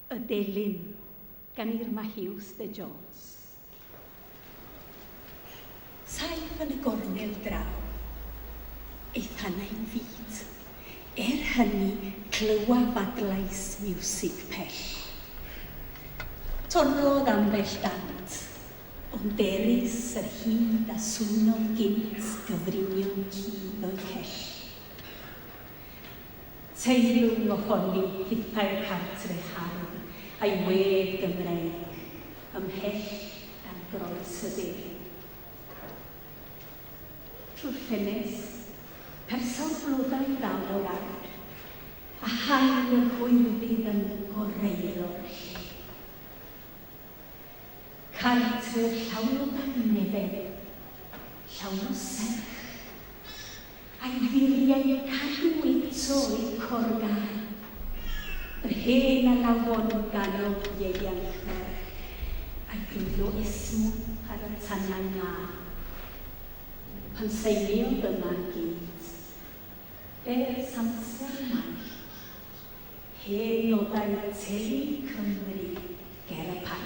Y Delyn gan Irma Hughes de Jones. Saif yn y gornel draw, ei thanau'n fud. Er hynny, clywaf adlais miwsig pell. Torrodd ambell dant, ond erys yr hud a swynodd gynt gyfrinion cudd o'i cell. Teilwng ohoni hithau'r cartre hardd a'i wedd Gymreig ymhell dan groes y de. Trwy'r ffenest, persawr blodau ddaw o'r ardd, a haul yr hwyrddydd yn goreuro'r lle. Cartref llawn o dangnefedd, llawn o serch, a'i furiau'n cadw eto eu corgau. Yr hen alawon ganol ieuanc merch, a'i dwylo esmwyth ar y tannau mân. Pan seiniodd yma gynt, ers amser maith, hen nodau telyn Cymru ger y paith.